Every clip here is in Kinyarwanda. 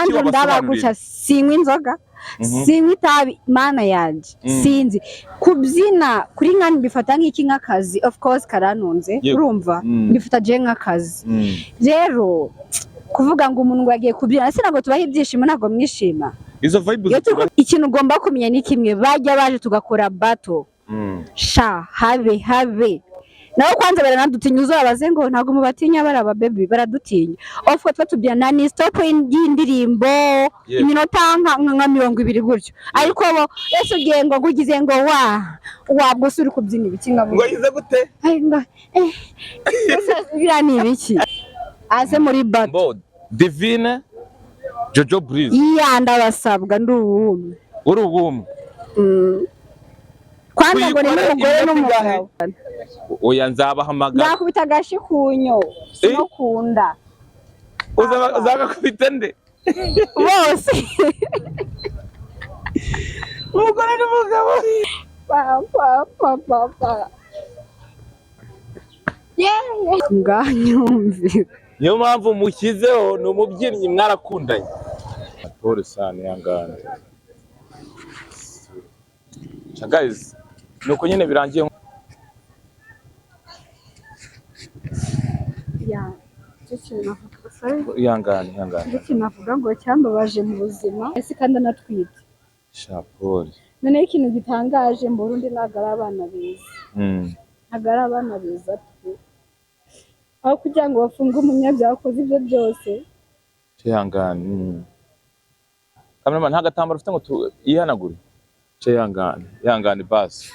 Kandi wabasobanurira? Ndabaguca, sinywa inzoga, sinywa itabi, Mana yanjye. Sinzi kubyina kuri nkani, mbifata nk'iki, nk'akazi. Of course karantunze. Urumva, mbifata je nk'akazi. Rero kuvuga ngo umuntu ngo agiye kubyina, ese ntabwo tubaha ibyishimo? Ntabwo mwishima? Izo vibe Iyo turi ikintu ugomba kumenya ni kimwe: bajya baje tugakora battle, sha, habe habe nabo kwanza baranadutinya. Uzabaze ngo ntabwo mubatinya? Bari aba baby baradutinya. Of course tubyina ni stop y'indirimbo, iminota nka 20 gutyo, ariko bo ese ugiye ngo ugize ngo wa wabwo se uri kubyina ibiki ngo Ngo yize gute? Ay, ngo ese biriya ni ibiki aze muri battle? Mbo Divine, Jojo Breeze. Iya, ndabasabwa, ndi uwumwe. Uri ubumwe. Kwanza ngo ni Uyikore n'umugore iminota n'umugabo. Oya, nzabahamagara. Nzakubita agashi ku nyo sinokunda. Uzagakubita nde? Bose. Umugore n'umugabo. Pa pa pa pa pa, yeah, nganyumvira. Niyo mpamvu mushyizeho, ni umubyinnyi, mwarakundanye. Pole sana, ihangane. Sha guys, nuko nyine birangiye. Yeah, icyo kintu navuga, sorry. Ihangane, ihangane. Icyo kintu navuga ngo cyambabaje mu buzima, ese kandi anatwite. Sha, pole. Noneho ikintu gitangaje, mu Burundi ntabwo ari abana beza. Ntabwo ari abana beza pe. Aho kugira ngo bafunge umunyabyaha wakoze ibyo byose. Ihangane. Cameraman, nta gatambaro ufite ngo yihanagure? Sha, ihangane, ihangane, basi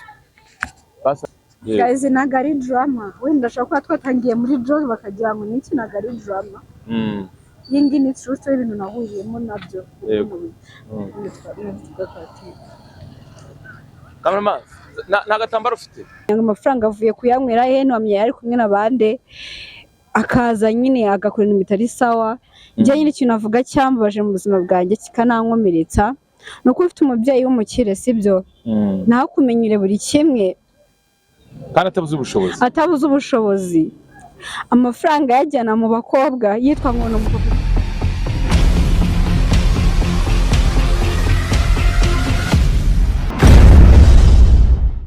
basi. Yeah. Guys, ntabwo ari drama. Wenda ashobora kuba twatangiye muri joke bakagira ngo ni iki, ntabwo ari drama. Iyi ngiyi ni true story, ibintu nahuriyemo nabyo. Cameraman, nta gatambaro ufite? Amafaranga avuye kuyanywera he? Ntiwamenya yari kumwe na bande, akaza nyine agakora ibintu bitari sawa. Njye nyine ikintu navuga cyambabaje mu buzima bwanjye kikanankomeretsa ni uko ufite umubyeyi w'umukire, sibyo, ntakumenyere buri kimwe. Kandi atabuze ubushobozi. Atabuze ubushobozi, amafaranga ayajyana mu bakobwa, yitwa ngo ni umukobwa.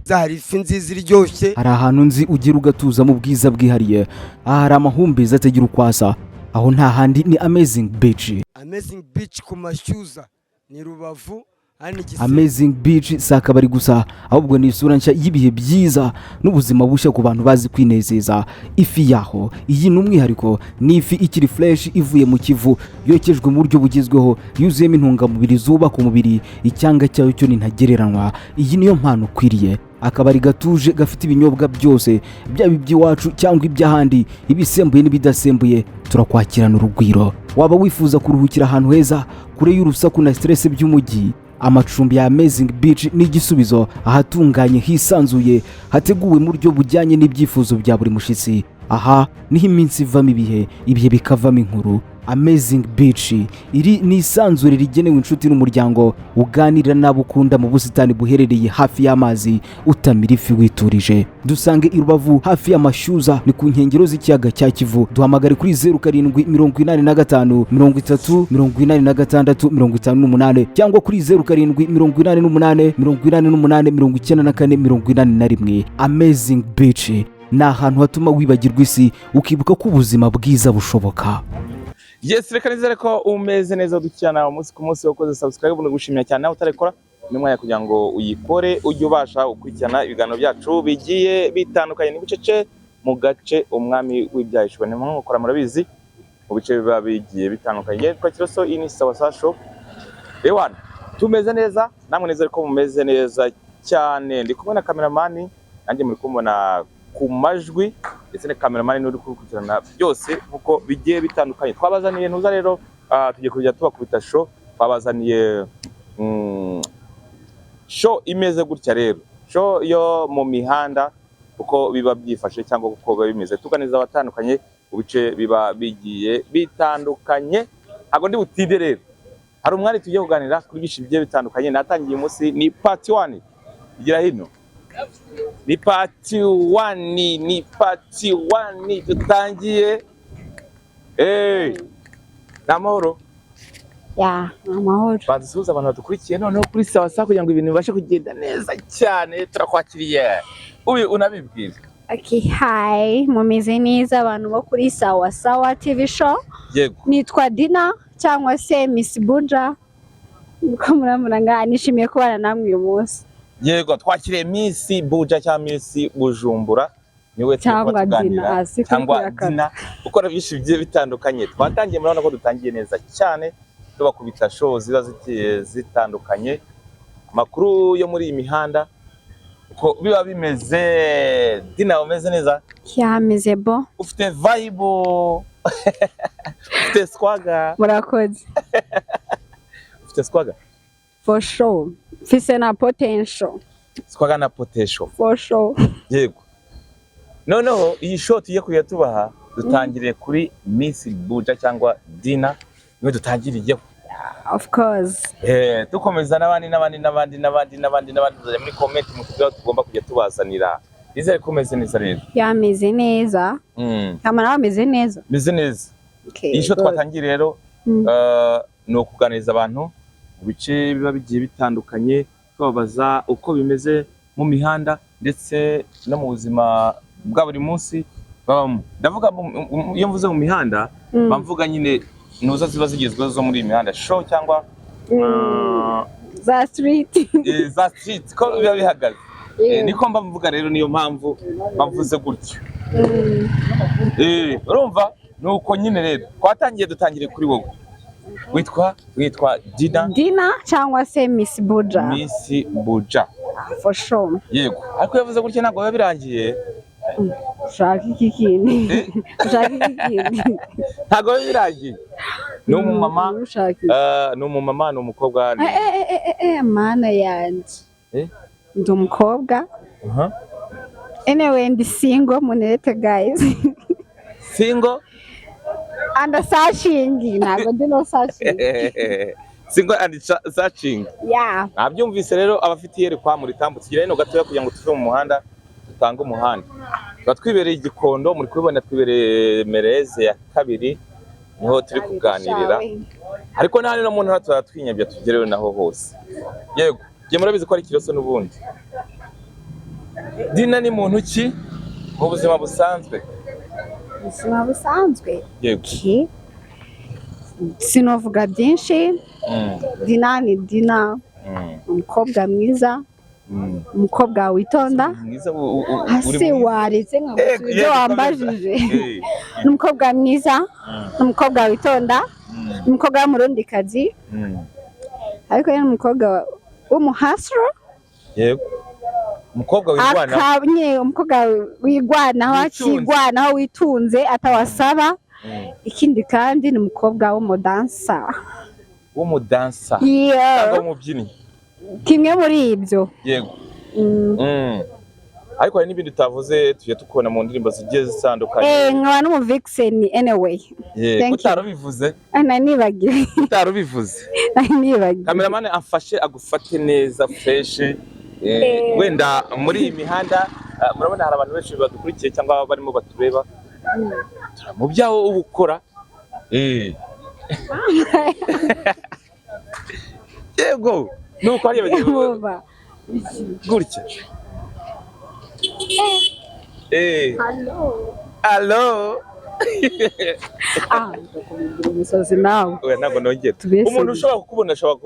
Hari ifi nziza iryoshye. Hari ahantu nzi ugira ugatuza mu bwiza bwihariye. Aha hari amahumbezi atagira uko asa. Aho nta handi, ni Amazing Beach. Amazing Beach ku Mashyuza, ni Rubavu hano Igisebe. Amazing Beach si akabari gusa, ahubwo ni isura nshya y'ibihe byiza n'ubuzima bushya ku bantu bazi kwinezeza. Ifi yaho iyi ni umwihariko, ni ifi ikiri fresh ivuye mu Kivu, yokejwe mu buryo bugezweho, yuzuyemo intungamubiri zubaka umubiri. Icyanga cyayo cyo ni ntagereranywa. Iyi niyo mpano ukwiriye. Akabari gatuje, gafite ibinyobwa byose, byaba iby'iwacu cyangwa iby'ahandi, ibisembuye n'ibidasembuye, turakwakirana urugwiro. Waba wifuza kuruhukira ahantu heza, kure y'urusaku na stress by'umujyi? Amacumbi ya Amazing Beach ni igisubizo. Ahatunganye, hisanzuye, hateguwe mu buryo bujyanye n'ibyifuzo bya buri mushyitsi. Aha niho iminsi ivamo ibihe, ibihe bikavamo inkuru. Amazing Beach, iri ni isanzure rigenewe inshuti n'umuryango. Uganira n'abo ukunda mu busitani buherereye hafi y'amazi, utamira ifi witurije. Dusange i Rubavu, hafi y'Amashyuza, ni ku nkengero z'ikiyaga cya Kivu. Duhamagare kuri 0785308658 cyangwa kuri 0788889481. Amazing Beach ni ahantu hatuma wibagirwa isi, ukibuka ko ubuzima bwiza bushoboka. Yes, reka nizere ko umeze neza, dukirana umunsi ku munsi. Wakoze subscribe, ndagushimira cyane. Nawe utarekora, ni umwanya kugira ngo uyikore, ujye ubasha gukurikirana ibiganiro byacu bigiye bitandukanye. Ni bucece mu gace umwami w'ibyahishwe, ni mukora murabizi, mu bice biba bigiye bitandukanye. Yitwa Kiroso, iyi ni Sawa Sasho. Ewana, tumeze neza, namwe nizere ko mumeze neza cyane. Ndi kumwe na kameramani, nanjye muri kumubona ku majwi, ndetse na kameramani n'uri kubikurikirana byose nkuko bigiye bitandukanye. Twabazaniye ntuza rero, tugiye kujya tubakubita show. Twabazaniye show imeze gutya rero, show yo mu mihanda, uko biba byifashe cyangwa uko biba bimeze, tuganiza abatandukanye mu bice biba bigiye bitandukanye. Ntabwo ndi butinde rero, hari umwari tugiye kuganira kuri byinshi bigiye bitandukanye. Natangiye umunsi, ni part 1, igira hino, ni part 1, ni part 1 dutangiye. Ni amahoro. Ya, amahoro. Banza usuhuze abantu badukurikiye noneho kuri Sawa Sawa kugira ngo ibintu bibashe kugenda neza cyane. Turakwakiriye, ubi unabibwira. Okay, hi, mumeze neza abantu bo kuri Sawa Sawa TV Show? Yego. Nitwa Dina cyangwa se Miss Buja. Uko muramura ngaha, nishimiye kubana namwe uyu munsi. Yego, twakiriye Miss Buja cyangwa Miss Bujumbura, niwe turi kuba Cyangwa tuganira. Dina, si kuri Cyangwa kuyakata. Dina ukora byinshi bigiye bitandukanye. Twatangiye, murabona ko dutangiye neza cyane, tubakubita show ziba zigiye zitandukanye, amakuru yo muri iyi mihanda uko biba bimeze. Dina, umeze neza? Yameze bo. Ufite vibe, ufite swagger. Murakoze. Ufite swagger. For sure. Mfise na potential. Swagger na potential. For sure. Yego, noneho iyi show tugiye kujya tubaha dutangiriye kuri Miss Buja cyangwa Dina, niwe dutangiriyeho. Of course. Dukomeza n'abandi n'abandi n'abandi n'abandi n'abandi n'abandi, tuzajya muri comment mutubwira aho tugomba kujya tubazanira. Nizere ko umeze neza rero. Yameze neza. Kama nawe ameze neza. Meze neza. Okay. Iyi show Good. twatangiye rero ni ukuganiriza abantu mu bice biba bigiye bitandukanye, tubabaza uko bimeze mu mihanda ndetse no mu buzima bwa buri munsi babamo. Ndavuga iyo mvuze mu mihanda, mba mvuga nyine nuza ziba zigezweho zo muri iyi mihanda, show cyangwa Za street. Za street ko biba bihagaze. Niko mba mvuga rero, niyo mpamvu mba mvuze gutyo. Urumva ni uko nyine rero twatangiye, dutangire kuri wowe witwa Dina. Dina cyangwa se Miss Buja. Miss Buja. For sure. Yego, ariko iyo yavuze gutya ntabwo biba birangiye. Ushaka iki kindi? Ushaka iki kindi? Ntabwo biba birangiye, ni umumama. Ushaka iki? Ni umumama, ni umukobwa Eh, eh, eh, eh, eh, mana yanjye. Eh? Ndi umukobwa. Aha. Anyway, ndi single, munete guys. Single. And searching. Ntabwo ndi no searching. Single and searching. Yeah. Nabyumvise rero, abafite iyerekwa muritambutse gira hino gatoya kugira ngo tuve mu muhanda dutange umuhanda. Tuba twibereye i Gikondo, muri kubibona twibereye Mereze ya kabiri, niho turi kuganirira, ariko nta no mu ntara tuba twinyabya tugereyo naho hose. Yego, njye murabizi ko ari ikiroso n'ubundi. Dina ni muntu ki mu buzima busanzwe? Ubuzima busanzwe. Yego. Okay. Sinovuga byinshi. Dina ni Dina, umukobwa mwiza, umukobwa witonda. Mwiza uri Hasi mwiza. waretse nkagusubiza Yego, ibyo yego, wambajije. komeza. Ni umukobwa mwiza, ni umukobwa witonda, ni umukobwa w'umurundikazi, ariko ni umukobwa w'umuhasiro. Yego, umukobwa wirwana. Nyine umukobwa wigwanaho. Witunze. Akigwanaho, witunze atawasaba. Ikindi kandi ni umukobwa w'umudansa. W'umudansa Yeah. cyangwa w'umubyinnyi? Kimwe muri ibyo. Yego. Ariko hari n'ibindi utavuze tujya tukubona mu ndirimbo zigiye zitandukanye. Nkaba n'umu vixen anyway. Yego. Thank you. Utarubivuze. Nanibagiwe. Utarubivuze. Nanibagiwe. Cameraman amfashe agufate neza fresh. Wenda muri iyi mihanda, murabona hari abantu benshi badukurikiye cyangwa barimo batureba mu byawo uba ukora. Yego, nuko hariya bagiye Mwumva. gutya. Hello. Allo. Ah, ndakumbura umusazi nawe. Oya, ntabwo nongera. Tubese. Umuntu ushobora kukubona ashobora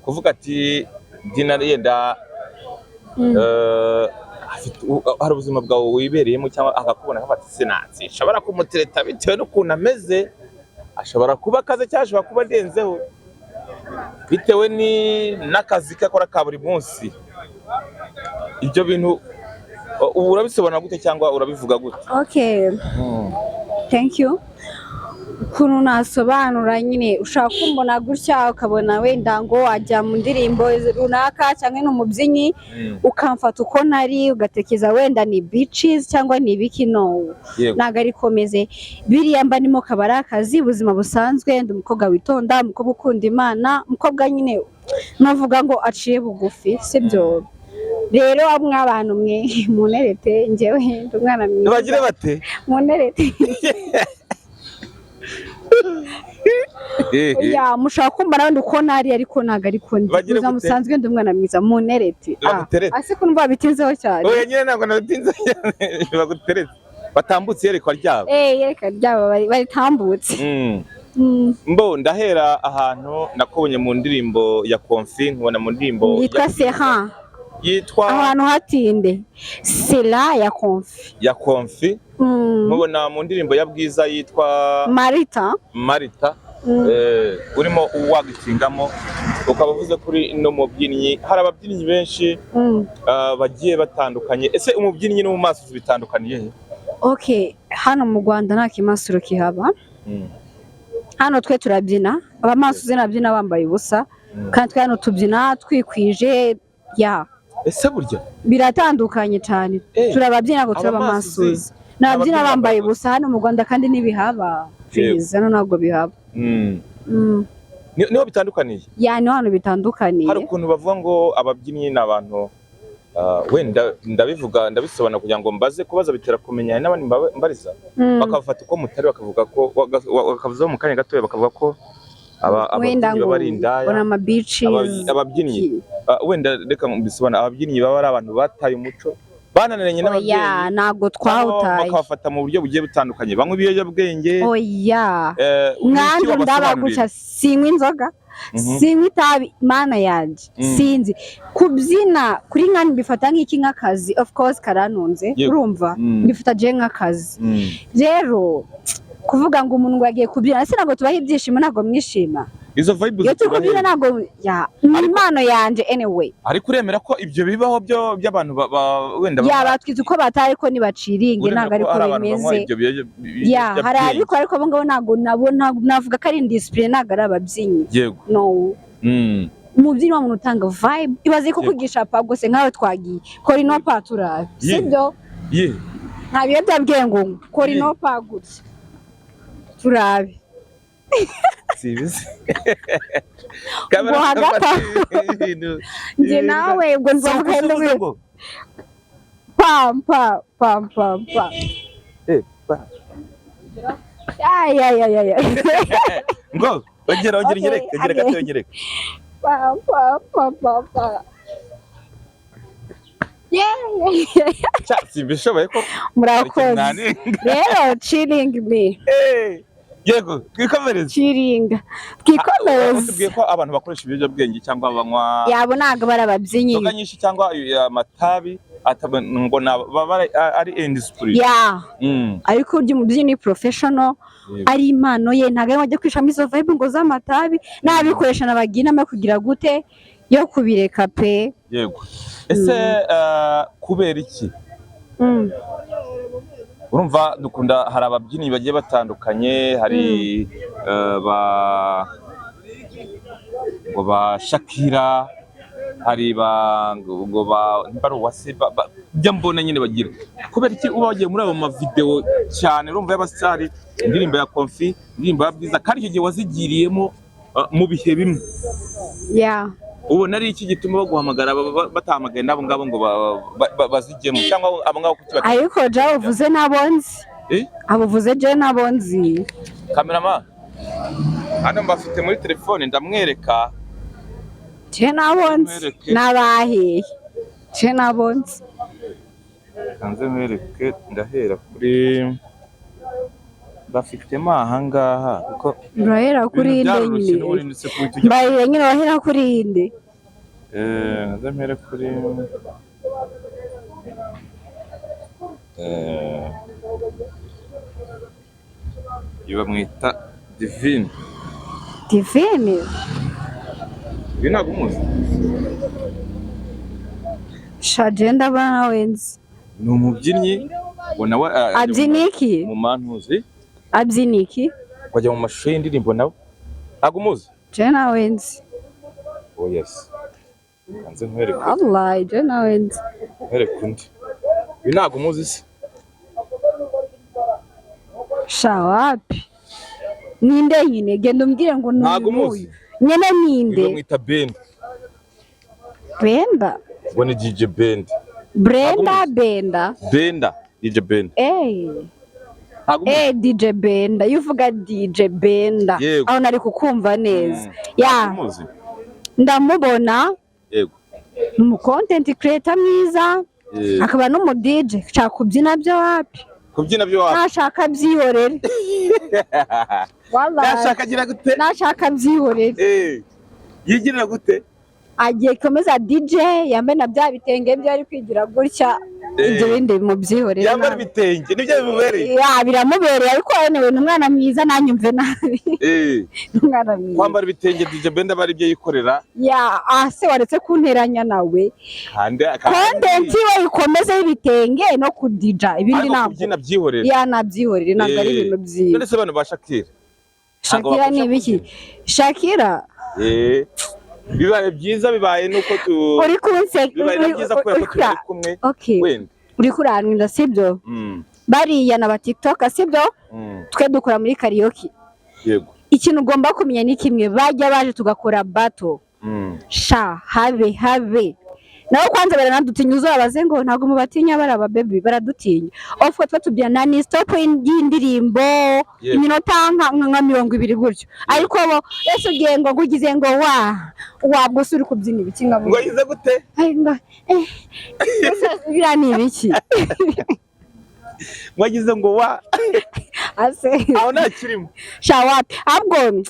kuvuga ati Dina yenda hari ubuzima bwawe wibereyemo, cyangwa akakubona akavuga ati sinatsi nshobora kumutereta bitewe n'ukuntu ameze, ashobora kuba akaze cyangwa ashobora kuba arenzeho bitewe n'akazi ke akora ka buri munsi. Ibyo bintu ubu urabisobanura gute cyangwa urabivuga gute? Okay, thank you. Ukuntu nasobanura nyine, ushaka kumbona gutya ukabona wenda ngo wajya mu ndirimbo runaka cyangwa ni umubyinnyi, ukamfata uko nari, ugatekereza wenda ni bitches cyangwa ni ibiki. No, ntabwo ari komeze biriya mba ndimo, kaba ari akazi. Ubuzima busanzwe ndi umukobwa witonda, umukobwa ukunda Imana, umukobwa nyine navuga ngo aciye bugufi, sibyo? Rero mw'abantu mwe munerete, njyewe ndi umwana mwiza. Bagire bate? Munerete. Ya, mushaka kumva nawe uko nari, ariko ntabwo ariko ndi. Bagire Ubuzima gute? busanzwe ndi umwana mwiza, munerete. Baguterete. Ase ko numva bitinzeho cyane. Oya nyine, ntabwo nabitinze cyane. Baguteretse, batambutse iyerekwa ryabo. Yereka ryabo baritambutse. Mbo ndahera ahantu nakubonye mu ndirimbo ya Konfi, nkubona mu ndirimbo Yitwa Sehan. Yitwa Ahantu hatinde Sela ya Konfi. Ya Konfi. Nkubona mu ndirimbo ya Bwiza yitwa Marita. Marita. Urimo wagitsingamo, ukaba uvuze kuri no mubyinnyi. Hari ababyinnyi benshi bagiye batandukanye. Ese umubyinnyi n'umumasuzi bitandukaniye he? Okay, hano mu Rwanda nta kimasuro kihaba. Hano twe turabyina, abamasuzi nabyina bambaye ubusa. Kandi twe hano tubyina twikwije ya. Ese burya Biratandukanye cyane. Turababyina ngo Abamasuzi turabamasuzi, nababyina ababyina bambaye bambaye ubusa hano mu Rwanda, kandi ntibihaba. Please, hano ntabwo bihaba. Niho bitandukaniye. Ya, niho hano bitandukaniye. Hari ukuntu bavuga ngo ababyinnyi ni abantu, wenda ndabivuga, ndabisobanura kugira ngo mbaze, kubaza bitera kumenya, hari n'abandi mbariza bakabafata uko mutari, bakavuga ko bakavuzaho mu kanya gatoya, bakavuga ko Wenda ababyinnyi ngo baba ari indaya. bona ama bitches. Ababyinnyi, wenda reka mbisobanure, ababyinnyi baba ari abantu bataye umuco, bananiranye n'ababyeyi, Oya, ntabwo cyangwa twawutaye. bakabafata mu buryo bugiye butandukanye, banywa ibiyobyabwenge. Oya. Ni iki Mwandu wabasobanurira? ndabaguca, sinywa inzoga, sinywa itabi, mana yanjye. Sinzi kubyina kuri nkani, mbifata nk'iki, nk'akazi. Of course karantunze. Urumva, mbifata je nk'akazi. Rero kuvuga ngo umuntu ngo yagiye kubyina, ese ntabwo tubaha ibyishimo? Ntabwo mwishima? Izo vibe Iyo turi zikura kubyina hehe? ntabwo ya ni impano yanjye anyway. Ariko uremera ko ibyo bibaho byo by'abantu wenda Ya, batwize uko bataye ko nibaciringe. Uremera Ntabwo ko ariko hari abantu banywa bimeze. ibyo Ya, hari biyobyabwenge? ababikora, ariko abo ngabo ntabwo nabo navuga ko ari indiscipline, ntabwo ari ababyinnyi. No. Umubyinnyi wa muntu utanga vibe, ibaze ko kwigisha pa gusa nkawe twagiye kora ino pa turabe. Sibyo? Ye. Nta biyobyabwenge, ngo kora ino pa gutya turabe. Sibizi. Ngo hagati aho. Njye nawe ubwo nzavuga Uvuze ngo pa pa pa pa pa. Pa. Ay ay ay ay ay. Ngo ongera, ongera. Okay, Unyereke, ongera okay. gato, unyereke. Pa pa pa pa pa. Yeah, yeah, yeah. Cya, simbishoboye ko Murakoze. Nani? Rero chilling me. Yego, twikomereze. Chilling, twikomereze. Tubwiye ko abantu bakoresha ibiyobyabwenge cyangwa banywa Yabo ntabwo bari ababyinnyi. inzoga nyinshi cyangwa amatabi ngo baba ari indiscipline. Ya. Ariko urya umubyinnyi ni professional. Ari impano ye, ntabwo ari wajya kwishamo izo vibe ngo z'amatabi n'abikoresha, nabagira inama yo kugira gute, yo kubireka pe. Yego. Ese kubera iki urumva dukunda, hari ababyinnyi bagiye batandukanye, hari ba ngo ba Shakira, hari ba ngo ba nimba ari Uwase, njya mbona nyine bagira, kubera iki uba wagiye muri ayo mavideo cyane, urumva y'abasitari, indirimbo ya Konfi, indirimbo ya Bwiza, kandi icyo gihe wazigiriyemo mu bihe bimwe? Ubona ari iki gituma baguhamagara, batahamagaye n'abo ngabo ngo bazijyemo, cyangwa abo ngabo kuki Ariko ja uvuze nabo nzi. Eh? Abo uvuze je nabo nzi. Cameraman hano mbafite muri telefone, ndamwereka. Je nabo nzi. Mwereke. N'abahehe je nabo nzi. Kanze mwereke, ndahera kuri bafitemo ahangaha kuko Urahera kuri ibintu inde byaroroshye nyine? N'ubundi ndetse kuba tujya Mbarira nyine, urahera kuri inde? Nze mpere kuri uyu bamwita Divine. Divine? Uyu ntabwo umuzi? Sha, je ndabona nawe nzi. Ni umubyinnyi ngo nawe ajya Abyina iki? mu mantuzi. Abyina iki? Ngo ajya mu mashusho y'indirimbo nawe. Ntabwo umuzi? Je nawe nzi. Oh yes, kanze nkwereke. Allah, je nawe nzi. Nkwereke undi. Uyu ntabwo umuzi se? Sha, wapi, ninde nyine? Genda umbwire ngo ni Ntabwo uyu umuzi? n'uyu nyine. Uyu Ninde? bamwita Benda. Benda? Ngo ni DJ Benda. Brenda? Ntabwo umuzi. Benda? Benda, DJ Benda. Eh, Ntabwo umuzi? DJ Benda, iyo uvuga DJ Benda, aho nari kukumva neza. Ya. Ntabwo umuzi? Ndamubona. Ni umu content creator mwiza, akaba n'umu DJ. Nshaka kubyina byo wapi. Kubyina byo wapi? Nashaka byihorere. Wallahi. Nashaka agira gute? Nashaka byihorere. Yigirira gute? Agiye komeza DJ, yambaye na bya bitenge byo ari kwigira gutya, ibyo bindi mubyihorere. Yambara ibitenge nibyo bimubereye. Ya, biramubereye, ariko anyway, ni umwana mwiza, nanyumve nabi. Ni umwana mwiza. Kwambara ibitenge DJ Benda aba ari ibyo yikorera. Ya, ah, se waretse kunteranya nawe. Kandi Content we ikomeze y'ibitenge no kudija, ibindi ariko ntabwo. Kubyina byihorera. Ya, nabyihorere, ntabwo ari ibintu byiza. None se bano ba Shakira? Ntabwo Shakira ni bakurusha ibiki? kubyina. Shakira. Bibaye byiza, bibaye nuko tu Uri kunseka. Bibaye na byiza kubera ko turi kumwe Okay. wenda. Uri kurantwinda, sibyo? Bariya na ba TikTok, sibyo? Twe dukora muri karaoke. Ikintu ugomba kumenya ni kimwe: bajya baje tugakora battle, sha, habe habe. Nabo kwanza baranadutinya, uzabaze ngo ntabwo mubatinya bari aba baby? Baradutinya. Of course twe tubyina ni stop y'indirimbo, iminota nka 20 gutyo, ariko bo ese ugiye ngo ugize ngo wa wabwo se uri kubyina ibiki nka Ngo yize gute? Ay, ngo ese biriya ni ibiki? Ngo agize ngo wa Ase. Aho nta kirimo. Sha, wapi, ahubwo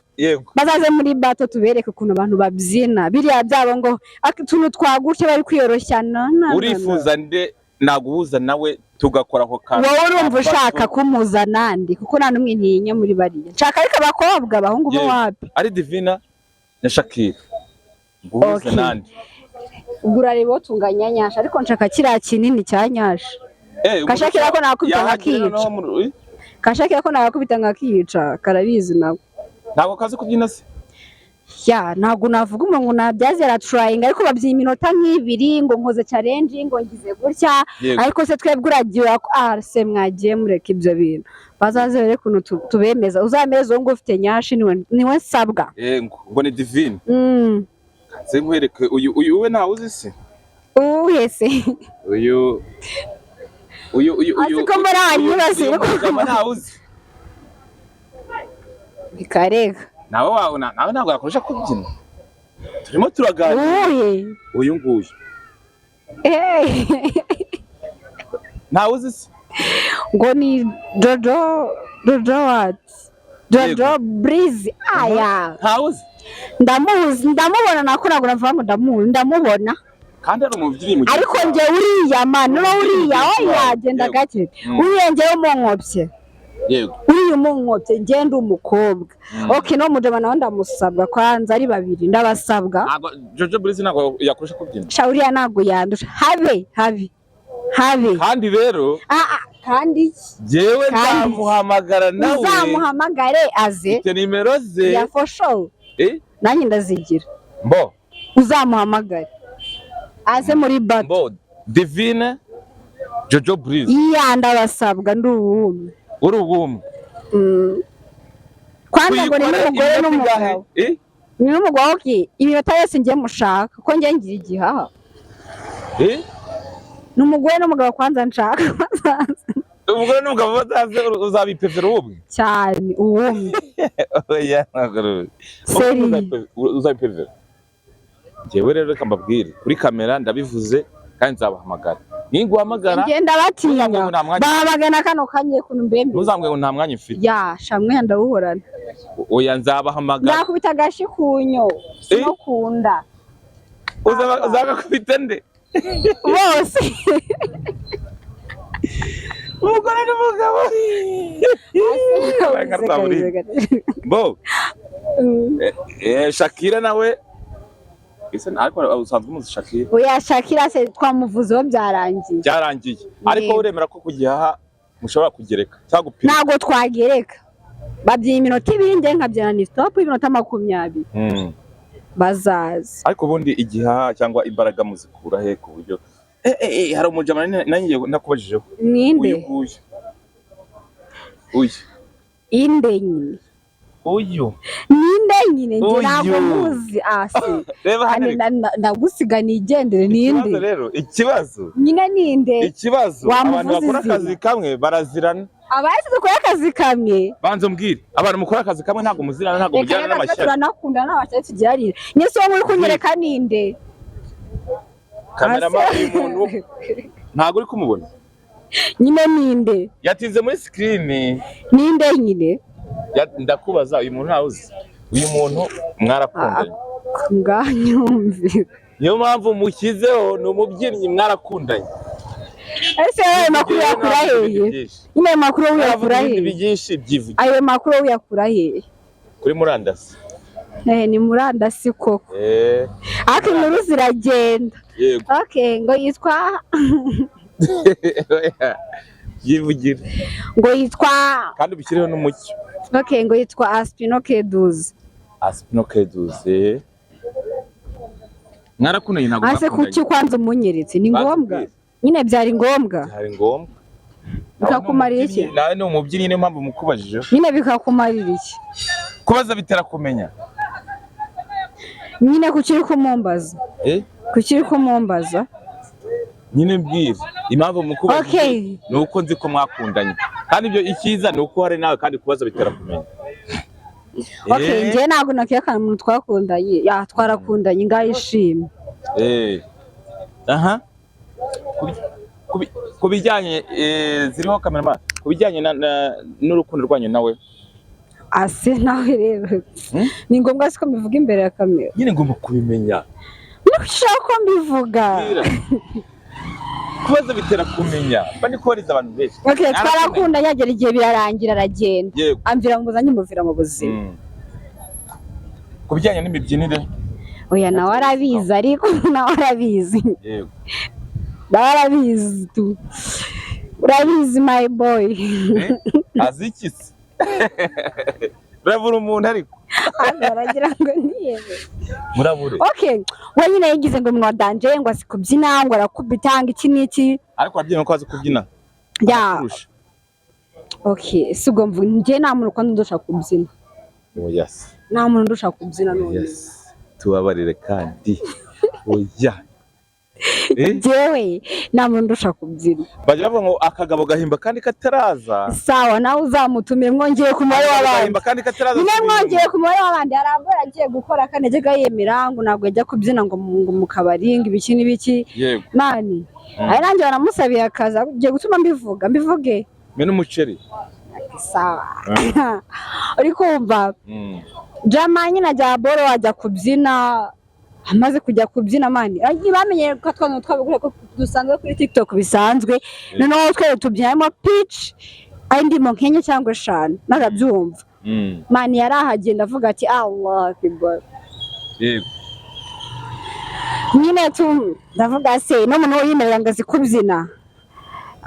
bazaze muri battle tubereke ukuntu abantu babyina biriya byabo ngo utuntu twagutse bari kwiyoroshya, no, no, no, no. Urifuza nde naguhuza nawe tugakora ako kantu? Wowe urumva ushaka kumuza nandi? Kuko nta n'umwe ntinya muri bariya. Nshaka ariko abakobwa, abahungu bo wapi. Ari Divina na Shakira, guhuza nande? Ubwo urareba uwo tunganya nyasha, ariko nshaka kiriya kinini cya nyasha. Kashakira ko nakubita Yahagera nkakica. noneho Kashakira ko nakubita nkakica, karabizi nawe. Ntabwo kazi kubyina se? Ya, ntabwo navuga umuntu ngo nabyaze, araturayinga, ariko babyina iminota nk'ibiri ngo nkoze challenge, ngo ngize gutya. Ariko se twebwe uragiye ah, se mwagiye mureka ibyo bintu, bazaze rero ukuntu tubemeza. Uzameze uwo ngo ufite nyashi, niwe nsabwa. Ngo ni Divine. Nze nkwereke uyu we, ntawe uzi se? Uwuhe se? Uyu Azi ko mbona wanyibasiye. Uyu mujama ntawe uzi? Bikareka. Nawe wawe nawe ntabwo yakurusha kubyina, turimo turaganira. Uwuhe? Uyu nguyu. Ntawe uzi se? Ngo ni Jojo, Jojo what? Jojo Breezy, aya. Ntawe uzi? Ndamuzi, ndamubona, nako ntabwo navuga ngo ndamuzi, ndamubona. Kandi ari umubyinnyi mugenzi Ariko wawe. njye uriya man, no, uriya oya, genda gake. Uriya njyewe umunkopye. Uriya umunkopye, njye ndi umukobwa. Okay, no mujama nawe ndamusabwa, kwanza ari babiri ndabasabwa. Ntabwo Jojo Breezy ntabwo yakurusha kubyina. Sha, uriya ntabwo yandusha, habe habe habe. Kandi rero Ah, ah, kandi iki? jyewe Kandi nzamuhamagara nawe. Uzamuhamagare aze. Mfite nimero ze. Ya, for sure. Nanjye ndazigira. Mbo. Uzamuhamagare aze muri battle. Mbo Divine, Jojo Breezy. Iya, ndabasabwa, ndi uwumwe. Uri ubumwe. Kwanza ngo ni Uyikora n'umugore iminota n'umugabo. ingahe? Ni n'umugabo, okay. Iminota yose ngiye mushaka ko njye ngira igihaha. Ni umugore n'umugabo kwanza nshaka. Umugore n'umugabo bazaze, uzabipevera ubumwe? Cyane, uwumwe. Oya, ntabwo ari Seri. Uzabipevera. Njyewe rero reka mbabwire kuri kamera, ndabivuze kandi nzabahamagara ninguhamagara. Ngenda batinya. Ntuzambwire ngo nta mwanya. Bahamagana kano kanye kuntu mbembe. Ntuzambwire ngo nta mwanya mfite. Ya shamwe, ndawuhorana. Oya, nzabahamagara. Nzakubita agashi kunyo sinokunda. Uzagakubita nde? Bose. Umugore n'umugabo. Bo Shakira nawe ese, ariko usanzwe umuzi Shakira? Oya, Shakira se twamuvuzeho byarangiye. Byarangiye, ariko uremera ko ku gihaha mushobora kugereka cyangwa gupima? Ntabwo twagereka, babyina iminota 2, njye nkabyina ni stop y'iminota 20. Bazaza. Ariko ubundi igihaha cyangwa imbaraga muzikura he ku buryo hari umujama nanjye nakubajijeho? Ninde? Uyu nguyu, uyu. Inde nyine? Uyu. Ninde nyine? Njye Uyu. ntabwo muzi ase. Reba hano. Ane, ndagusiga nigendere. Ikibazo Ninde rero, ikibazo nyine? Ninde? ikibazo Wamuvuze abantu bakora izina. akazi kamwe barazirana. Abahise dukora akazi kamwe. Banza umbwire, abantu mukora akazi kamwe ntabwo muzirana, ntabwo Reka mujyana reka, twe n'amashyari. Turanakunda, nta mashyari tugiranira. Nyese uwo muri kunyereka ninde? Kamerama, uyu muntu ntabwo uri kumubona? Nyine ninde? Yatinze muri screen. Ninde nyine? Ndakubaza, uyu muntu ntawe uzi? Uyu muntu mwarakundanye? Nganyumve. Niyo mpamvu mushyizeho, ni umubyinnyi, mwarakundanye. Ese ayo makuru yakura hehe? Nyine ayo makuru uyakura Ibindi hehe? byinshi byivugira Ayo makuru uyakura hehe? Kuri murandasi. Eh, ni murandasi koko. Ariko inkuru ziragenda. Yego. Okay, ngo yitwa Yivugira. Ngo yitwa Kandi ubishyireho n'umucyo. Okay, ngo yitwa Aspino Keduzi. Aspino Keduze, mwarakundanye, ntabwo Ase mwakundanye? kuki kwanza umunyeretse? Ni ngombwa? Batubwire. Nyine byari ngombwa? Byari ngombwa. Bikakumarira iki? Nawe ni umubyinnyi, niyo mpamvu mukubajije. Nyine bikakumarira iki? Kubaza bitera kumenya. Nyine kuki uri kumumbaza? Eh? Kuki uri kumumbaza? Nyine mbwira impamvu mukubajije. Okay. Ni uko nzi ko mwakundanye, kandi ibyo icyiza ni uko hari nawe, kandi kubaza bitera kumenya. Okay, njye ntabwo nakihakana umuntu twakundanye. Ya, twarakundanye, ngayishimye. Aha. Ku bijyanye ziriho cameraman, ku bijyanye n'urukundo rwanyu nawe. Ase nawe rero, ni ngombwa siko mbivuga imbere ya kamera? Nyine ngomba kubimenya. Nyine kuki ushaka ko mbivuga? Mbwira. Kubaza bitera kumenya, mba ndi kubariza abantu benshi. Okay, twarakundanye, agera igihe birarangira, aragenda. Amvira mu buzima, muvira mu buzima. Ku bijyanye n'imibyinire? Oya, nawe arabizi, ariko nawe arabizi. Nawe arabizi tu, urabizi my boy. Eh? Azi iki se? Urabura umuntu ariko. Aragira ngo niyeme. Murabure. Okay, we nyine yigize ngo mwadanje, ngo azi kubyina, ngo arakubita, ngo iki n'iki. Ariko wabyemeye ko azi kubyina? Ya. Akurusha. Okay, si ubwo mvu njye nta muntu ukunda ndusha kubyina. Oh yes. Nta muntu ndusha kubyina none. Yes, tubabarire kandi oya. Eh? Njyewe nta muntu ndusha kubyina. Bajya bavuga ngo akagabo gahimba kandi kataraza. Sawa, nawe uzamutumire, mwongeye ku mubare w'abandi. Gahimba kandi kataraza. Nyine mwongeye ku mubare w'abandi. Hari abo yagiye gukora kandi yajyaga yemera ngo ntabwo yajya kubyina ngo mu kabari, ngo ibiki n'ibiki. Man, ari nanjye baramusabiye akazi, agiye gutuma mbivuga, mbivuge. Mena umuceri. Sawa, uri kumva? Jama nyine ajya boro, ajya kubyina. Amaze kujya kubyina, man, bamenye ko twana twabigura ko dusanzwe kuri TikTok bisanzwe. Noneho twe tubyina harimo pitch, ari ndimo nk'enye cyangwa eshanu, narabyumva. Man, yari ahagenda avuga ati "Allah akbar". Nyine tu ndavuga se n'umuntu yimerera ngo azi kubyina,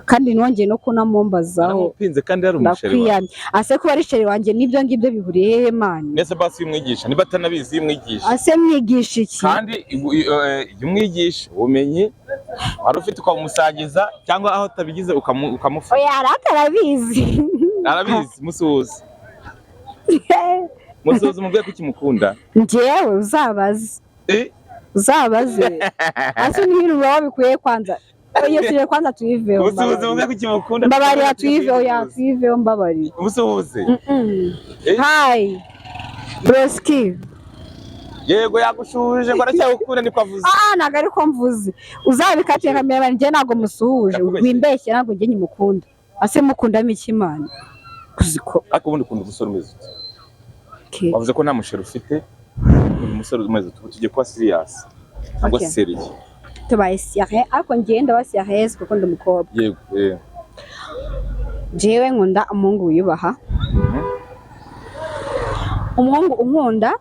kandi nongeye no kunamumbazaho. Naramupinze kandi yari umuceri wawe. Ndakwiyamye. Ase kuba ari chéri wanjye n'ibyo ngibyo bihuriye hehe, man? Mbese basi umwigisha niba atanabizi, umwigisha. Ase mwigisha iki? Kandi iyo umwigisha ubumenyi wari ufite ukamusangiza, cyangwa aho atabigize ukamufasha. Oya, arata arabizi. Arabizi, musuhuze, musuhuze, umubwiye ko ukimukunda. Njyewe uzabaze. Eh? Uzabaze. Ase n'ibintu biba bikwiye kwanza, iyo tuje kwanza tuyiveho. Musuhuze, umubwiye ko ukimukunda. Mbabarira tuyiveho, ya, tuyiveho, mbabarira. Musuhuze. Eh? Hi broski. Yego, yagushuje ngo aracyagukunda, niko avuze. Ah, ntabwo ariko mvuze, uzabikatire kamera. Njye ntabwo musuhuje. Ndakubeshye. Wimbeshye, ntabwo njye nyimukunda. Ase mukundamo iki, man? Kuziko Ariko ubundi ukunda umusore umeze ute? Okay. Wavuze ko nta muchéri ufite. Ukunda umusore umeze ute? Ubu tugiye kuba serious cyangwa Okay. sérieux? Tubaye sérieux, ariko njye ndaba sérieuse kuko ndi umukobwa. Yego Jewe nkunda umuhungu wiyubaha, umuhungu unkunda,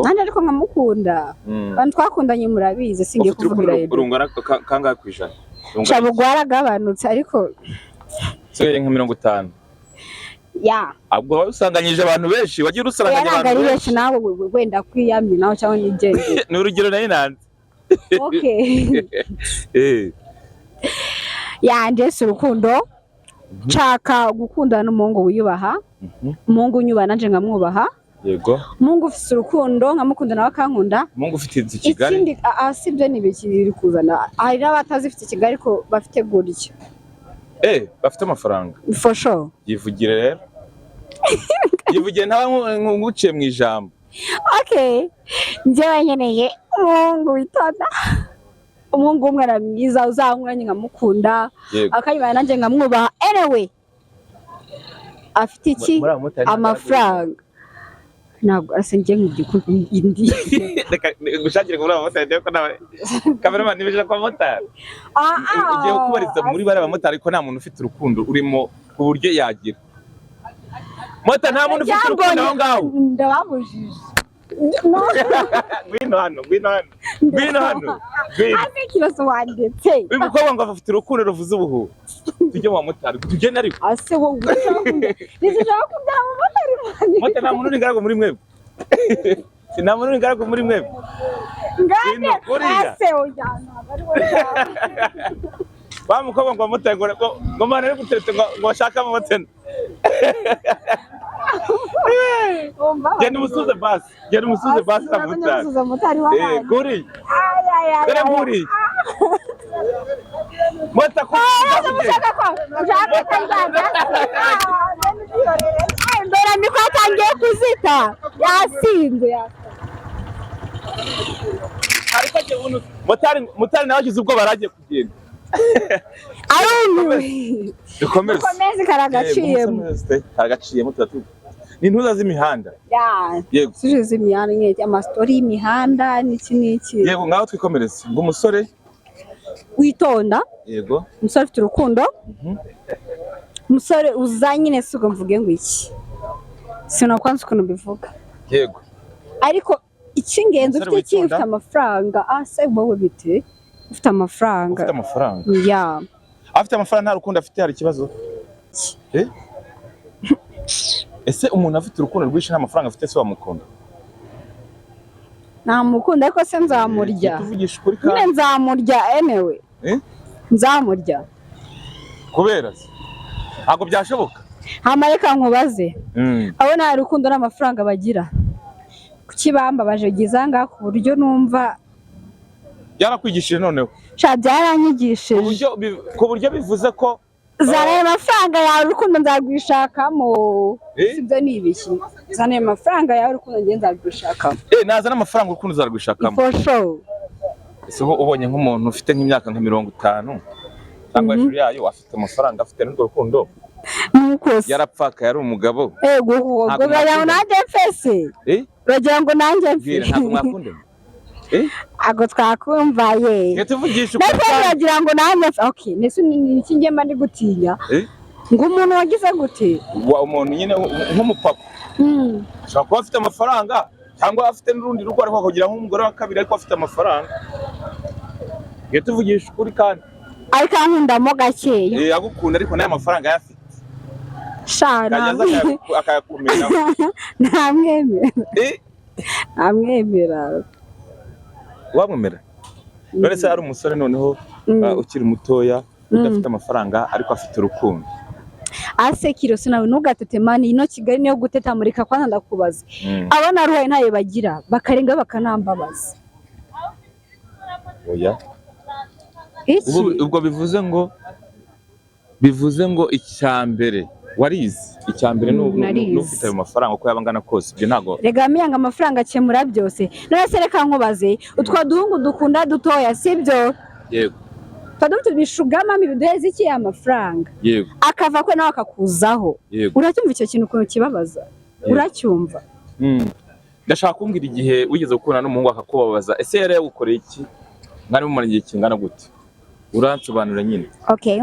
nanjye ariko nkamukunda. Abantu twakundanye murabizi, singiye Ufite kuvugira urukundo hejuru. rungana kangahe ku ijana? Rungana Shabu iki? rwaragabanutse ariko. Sigaye nka 50. Ya. Ubwo waba usanganyije abantu benshi, wagiye Oya, urusaranganya ntabwo abantu ari benshi benshi. nawe wenda kwiyamye nawe cyangwa nigendere. Ni urugero nari nanze. Okay. Yanjye si urukundo, nshaka gukundana n'umuhungu wiyubaha, umuhungu unyubaha nanjye nkamwubaha, umuhungu ufite urukundo, nkamukunda nawe akankunda. Umuhungu ufite inzu i Kigali. Ikindi si ibyo, ni ibiki biri kuzana? Hari n'abatazifite i Kigali ariko bafite gutya. Bafite amafaranga. For sure. Yivugire rero, yivugire, ntaba nguciye mu ijambo. Okay, njyewe nkeneye umuhungu witonda, umuhungu w'umwana mwiza uzankura nkamukunda, akanyubana nanjye nkamwubaha. Anyway, afite iki? Muri abo bamotari ntabwo Amafaranga. Ntabwo ase njye nk'igikundi. Reka gushakire kuri abo bamotari, ndebe ko nawe cameraman nibeje kwa motari ugiye kubariza muri bariya bamotari ko nta muntu ufite urukundo urimo ku buryo yagira mota. Nta muntu ufite urukundo aho ngaho. Ndababujije. No. Ngwino hano, ngwino hano, ngwino hano, ngwino. Ase ikibazo wandetse. Uyu mukobwa ngo afite urukundo ruvuze ubuhuha. Tujye mu bamotari, tugende ariko. Ase wowe ntizishaka kubyara abamotari banjye. Mota, nta muntu uri ingaragu muri mwebwe? Nta muntu uri ingaragu muri mwebwe? Ngane. Ngwino, uriya. Ase oya, ntabwo ari wowe. Wa mukobwa ngo abamotari ngo mana ari gutereta ngo bashake abamotari. Genda umusuze basi, genda umusuze basi abamotari. Umusuze motari w'abandi. Kuriya. Ay, ay, ay, Dore ay. nkuriya mota ko Ushaka ko ushaka ko nzajya. Mbere niko atangiye kuzita, yasinze. Ariko njye ubu motari nawe agize ubwoba, aragiye kugenda. Arumiwe. Dukomeze. Dukomeze, karagaciyemo. Karagaciyemo, tuba ni intuza z'imihanda. Ya. Yego. Suje z'imihanda nyine, amastori y'imihanda n'iki n'iki. Yego, ngaho twikomereze ngo umusore Witonda. Umusore ufite urukundo, umusore uza nyine, si ubwo mvuge ngo iki, sinakwanze ukuntu mbivuga. Ariko icy'ingenzi Umusore ufite iki? witonda. Ufite amafaranga. Ah, se wowe bite? Ufite amafaranga. Ufite amafaranga. Ya. Afite amafaranga nta rukundo afite, hari ikibazo? Eh? Ese umuntu afite urukundo rwinshi nta mafaranga afite, se wamukunda? Namukunda, ariko se nzamurya? Tuvugisha ukuri Nyine kandi. nzamurya anyway. Eh? Nzamurya. Kubera se ntabwo byashoboka. Hama reka nkubaze, abo nta rukundo n'amafaranga bagira, kuki bambabaje byiza ngaha ku buryo numva Byarakwigishije noneho? Sha, Ku byaranyigishije. buryo ku buryo bivuze ko Zana ayo mafaranga yawe, urukundo nzarwishakamo. Eh? Sibyo, ni ibiki? Zana ayo mafaranga yawe, urukundo njye nzarwishakamo. Nazana amafaranga, urukundo uzarwishakamo? For sure. Ese uba ubonye nk'umuntu ufite nk'imyaka nka 50 cyangwa hejuru yayo, afite amafaranga, afite n'urwo rukundo, Nuko se yarapfakaye ari umugabo? Ego, ubwo Ntabwo uragira ngo mwakundana. nanjye mfese? Eh? Uragira ngo nanjye mfe? Bwira, ntabwo mwakundana? Eh? Ago twakumvaye. Iyo tuvugisha ukuri Ndetse kandi. uragira ngo nanjye mfe? Okay, nese ni iki njye mba ndi gutinya? Eh? Ngo umuntu wagize gute? Wa umuntu nyine nk'umupapa ashobora kuba afite amafaranga cyangwa afite n'urundi rugo, ariko akagira nk'umugore wa kabiri, ariko afite amafaranga. Iyo tuvugisha ukuri kandi. Ariko ankundamo gakeya. Agukunda, ariko n'aya mafaranga ayafite. Sha. Akajya aza akayakumena. Ntamwemera. Eh? Ntamwemera. Wamwemera none se hari umusore noneho ukiri mutoya, udafite amafaranga, ariko afite urukundo? Ase Kiroso, nawe ntugatete man, ino Kigali niyo guteta. Murika kwanza ndakubaza, abo naruhaye ntayo bagira, bakarenga bakanambabaza. Oya. Iki? Ubwo bivuze ngo icya mbere warize, icya mbere Narize. n'ufite ayo mafaranga uko yaba angana kose, ibyo ntabwo Rega miyanga, amafaranga akemura byose. None se reka nkubaze, utwo duhungu dukunda dutoya, sibyo? Yego. Tuba dufite ibishugamami biduheza iki? Amafaranga. Akava kwe nawe akakuzaho. Uracyumva icyo kintu ukuntu kibabaza? Uracyumva? Ndashaka kumbwira igihe wigeze gukundana n'umuhungu akakubabaza. Ese yari yagukoreye iki? Mwari mumaranye igihe kingana gute? Uransobanurira nyine. Okay.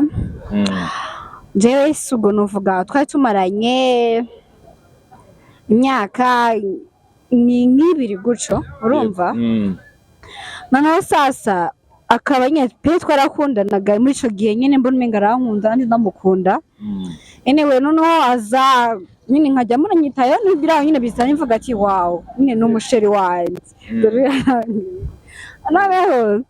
Jewe si ubwo nuvuga twari tumaranye imyaka ni nk'ibiri gutyo, urumva? Noneho sasa akaba nyine pe twarakundanaga muri icyo gihe nyine, mbona umenga arankunda nanjye ndamukunda. Anyway, noneho aza nyine nkajya muranyitayeho n'ibiraho nyine, bisa mvuga ati wow, nyine ni umusheri wanjye. Dore noneho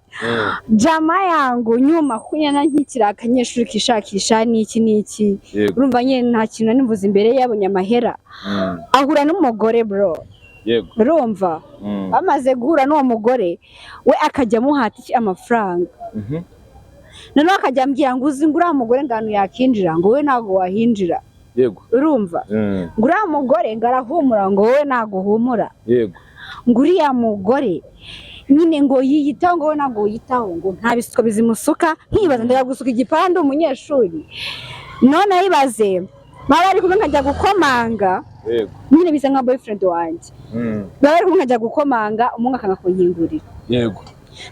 jama yangu nyuma, kuko nyine nkikiri akanyeshuri kishakisha n'iki n'iki, urumva nyine nta kintu nari mvuze imbere ye, yabonye amahera, ahura n'umugore bro. Urumva? Bamaze guhura n'uwo mugore we, akajya amuhata iki? Amafaranga. Noneho akajya ambwira ngo uzi ngo uriya mugore ngo ahantu yakinjira, ngo wowe ntabwo wahinjira. Urumva? Ngo uriya mugore ngo arahumura, ngo wowe ntabwo uhumura. Ngo uriya mugore nyine ngo yiyitaho, ngo wowe ntabwo wiyitaho, ngo nta bisuko bizimusuka. Nkibaza, ndajya gusuka igipande umunyeshuri? None ibaze baba bari kumwe, nkajya gukomanga. Nyine bisa nka boyfriend wanjye. Baba bari kumwe, nkajya gukomanga, umuhungu akanga kunkingurira.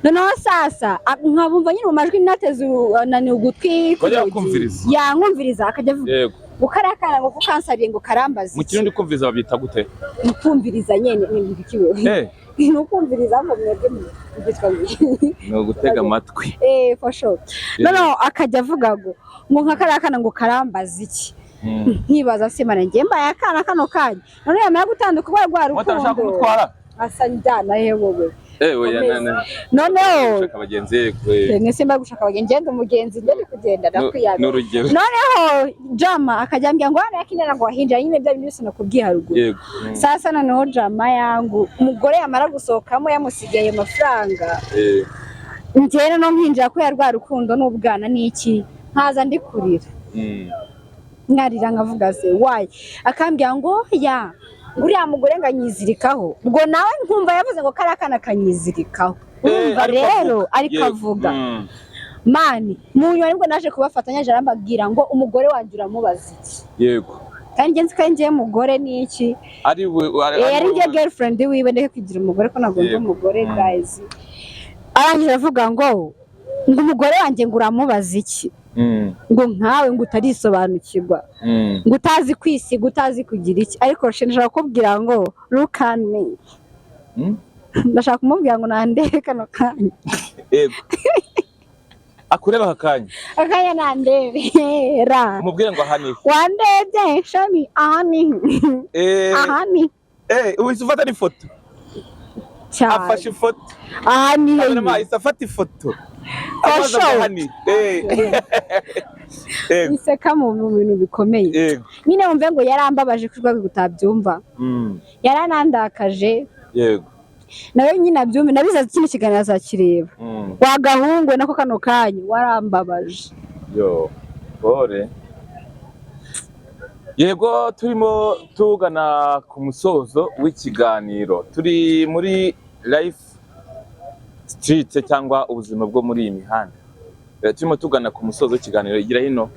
Noneho sasa nkabumva nyine mu majwi nateze naniwe ugutwi ku Bajya rugi. bakumviriza. Yankumviriza, akajya avuga ngo kariya kana ngo kukansariye ngo karambaza. Mu Iki? Kirundi kumviriza babyita gute? Ni ukumviriza nyine, ni ibiki wewe? Ni ukumviriza ngo mwebwe byitwa ngo Ni ugutega amatwi. Eh, for sure. Noneho akajya avuga ngo nka kariya kana ngo karambaza iki. Nkibaza se mana, njye mbaye akana kano kanya? Noneho yamara gutandukana rwa Motari ushaka rukundo kumutwara? Asa njyana he wowe? Eh, oya, Komeza. na Noneho gushaka abagenzi, yego. Mwese mba gushaka abagenzi, ngenda umugenzi, ngende kugenda ndakwiyaga. Ni urugero. Noneho jama akajya ambwira ngo hano yakinira ngo wahinjira, nyine bya bintu byose nakubwiye haruguru. Sasa noneho jama yangu umugore yamara gusohokamo yamusigaye ayo mafaranga, njyewe no nkinjira kubera rwa rukundo n'ubwana n'iki, nkaza ndi kurira. Nkarira nkavuga se why? Akambwira ngo ya ngo uriya mugore ngo anyizirikaho. Ubwo nawe nkumva yavuze ngo kariya kana kanyizirikaho. Urumva? Ariko Rero avuga. ariko avuga. Man, mu nyuma nibwo naje kubafatanya, arambabwira ngo umugore wanjye uramubaza iki? Kandi njye nzi ko ari njyewe mugore n'iki. Ari we Eh, ari njye girlfriend wiwe, ndeke kugira umugore ko ntabwo ndi umugore. Guys, arangije avuga ngo umugore wanjye ngo uramubaza iki? Ngo nkawe ngo utarisobanukirwa, ngo utazi kwisiga, utazi kugira iki. Ariko ndashaka kukubwira ngo look at me. Ndashaka kumubwira ngo nandebe kano kanya. Yego, akureba aka kanya. Akanya nandebe ra. Umubwire ngo aha ni Wandebye shami, aha ni aha ni Uhise ufata n'ifoto. Cyane. Afashe ifoto. Aha ni Cameraman he? ahise afata ifoto. For Amaze sure. ngo aha ni Yego. Iseka mu bintu bikomeye. Nyine wumve ngo yarambabaje ku rwego utabyumva. Yaranandakaje. Nawe nyine abyumve, nabizaza kino kiganiro azakireba. Wagahungwe nako kano kanya warambabaje. Yo, pole. Yego, turimo tugana ku musozo w'ikiganiro. Turi muri life street cyangwa ubuzima bwo muri iyi mihanda. Turimo tugana ku musozo w'ikiganiro. Igira hino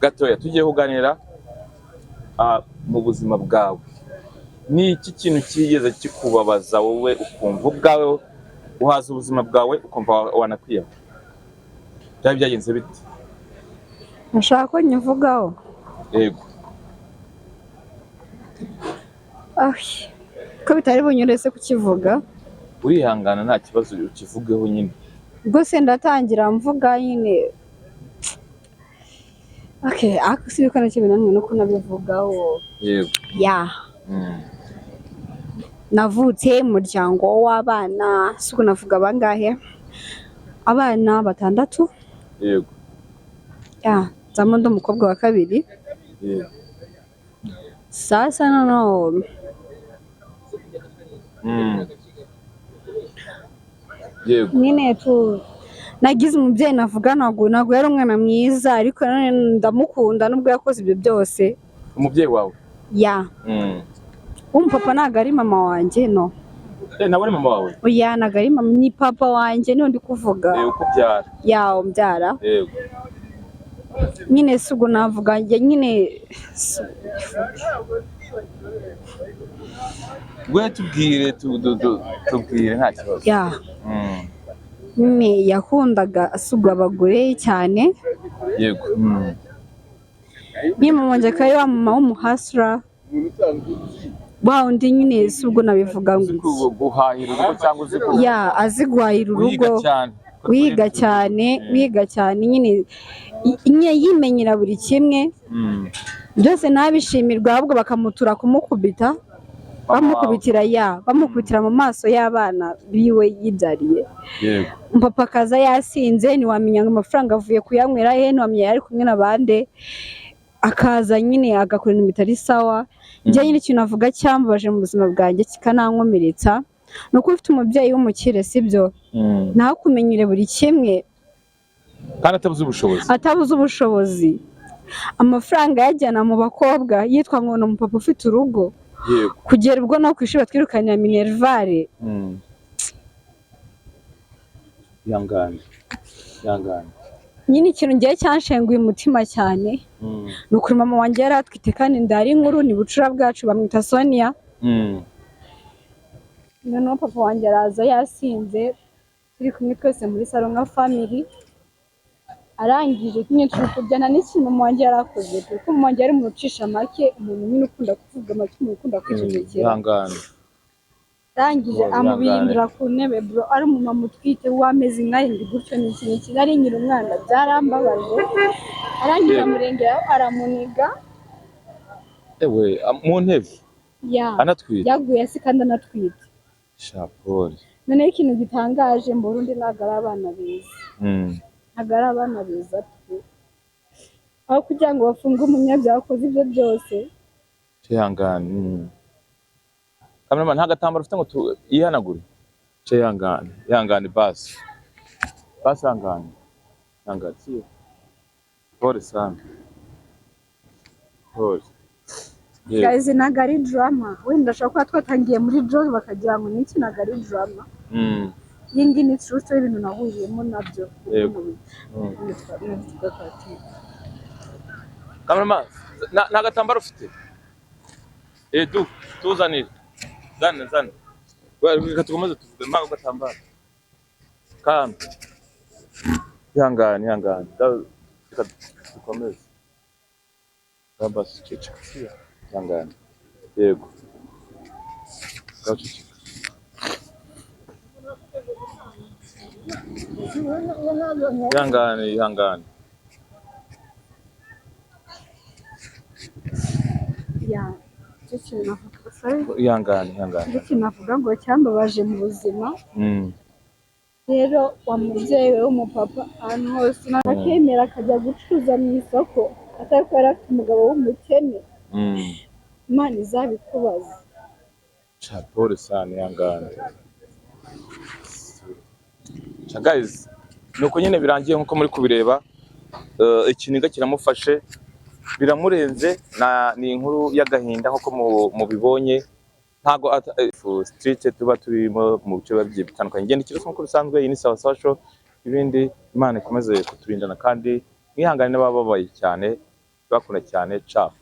gatoya, tugiye kuganira mu buzima bwawe. Ni iki kintu cyigeze kikubabaza wowe, ukumva ubwawe uhaza ubuzima bwawe, ukumva wanakwiyahura? Byaba byagenze bite? Nashaka ko nyivugaho. Yego. Ah, ko bitari bunyure se kukivuga. Urihangana, nta kibazo, ukivugeho nyine. Rwose ndatangira mvuga nyine. Okay, ariko si biko nacyo binaniwe no kunabivugaho. Ya. Navutse mu muryango w'abana, si uko navuga bangahe, abana batandatu. Ya, nzamo ndi umukobwa wa kabiri. Sasa noneho Yego. Nyine tu nagize umubyeyi, navuga ntabwo yari umwana mwiza, ariko nanone ndamukunda nubwo yakoze ibyo byose. Umubyeyi wawe? Ya. W'umupapa, ntabwo ari mama wanjye, no. Eh, nawe ari mama wawe? Oya, ntabwo ari mama, ni papa wanjye niwe ndi kuvuga. Eh, ukubyara. Ya, umbyara. Nyine si ubwo navuga njye nyine We tubwire, tubwire nta kibazo. Ya. Nyine yakundaga asugwa abagore cyane. Nyine mama wanjye akaba ari wa mama w'umuhustler, wa undi nyine, si ubwo nabivuga ngo Uzi iki. Guhahira urugo cyangwa uzi ku Ya, azi guhahira wiga urugo. cyane. Wiga cyane, wiga cyane nyine, nyine yimenyera buri kimwe. Byose ntabishimirwa, ahubwo bakamutura kumukubita. Mama wawe. Bamukubitira, ya, bamukubitira mu maso y'abana biwe yibyariye. Papa akaza yasinze, ntiwamenya ngo amafaranga avuye kuyanywera he, ntiwamenya yari kumwe na bande, akaza nyine agakora ibintu bitari sawa. Njye nyine ikintu avuga cyambabaje mu buzima bwanjye kikanankomeretsa ni uko ufite umubyeyi w'umukire, sibyo? Ntakumenyere buri kimwe. Kandi atabuze ubushobozi. Atabuze ubushobozi, amafaranga yajyana mu bakobwa, yitwa ngo ni umupapa ufite urugo. Kugera ubwo no ku ishuri batwirukanira minerval. Ihangane, ihangane. Nyine ikintu ngiye cyanshenguye umutima cyane ni ukuri mama wanjye yari atwite, kandi ndari inkuru ni bucura bwacu, bamwita Sonia. Noneho papa wanjye araza yasinze, turi kumwe twese muri salon nka family. Arangije nyine turi kuryana, n'ikintu mama wanjye yari akoze pe, kuko mama wanjye yari umuntu ucisha make, umuntu nyine ukunda kuvuga make, umuntu ukunda kwicecekera. Ihangane. Arangije Oh, amubirindura ku ntebe, bro, ari umumama utwite w'amezi nk'arindwi gutyo n'iki n'iki, nari nkiri umwana, byarambabaje. Arangije amurengeraho, aramuniga. Ewe, mu ntebe? Ya. Anatwite? Yaguye hasi kandi anatwite. Shapoli. Noneho ikintu gitangaje mu Burundi, ntabwo ari abana beza. Ntabwo ari abana beza pe. Aho kugira ngo bafunge umunyabyaha wakoze ibyo byose. Ihangane. Cameraman, nta gatambaro ufite ngo yihanagure? Ihangane, ihangane, basi basi, ihangane, ihangane, siyo? Pole sana, pole. Yego. Guys, ntabwo ari drama. Wenda ashobora kuba twatangiye muri joke bakagira ngo niki, ntabwo ari drama. Iyi ngiyi ni true story, ibintu nahuriyemo nabyo. Yego. Cameraman, nta gatambaro ufite? Du tuzanire, zana, zana. Reka tukomeze tuvuge mpa agatambaro kano. Ihangane, ihangane. Reka dukomeze. Basi ceceka, siyo? Ihangane. Yego. Ngaho ceceka. Ihangane, ihangane. Ya, icyo kintu navuga, sorry. Ihangane, ihangane. Icyo kintu navuga ngo cyambabaje mu buzima. Rero wa mubyeyi we w'umupapa, ahantu hose akemera akajya gucuruza mu isoko, atari ko yari afite umugabo w'umukene. Imana izabikubaza. Cha, pole sana, ihangane. Cha, guys, nuko nyine birangiye nkuko muri kubireba. Ikiniga kiramufashe, biramurenze, na ni inkuru y'agahinda nkuko mubibonye. Ntago street tuba turimo mu bice biba bigiye bitandukanye. Ngenda ikirasa nkuko bisanzwe, iyi ni Sawa Sawa Show. Ibindi Imana ikomeze kuturindana, kandi mwihangane n'abababaye cyane, bakunda cyane. Ciao.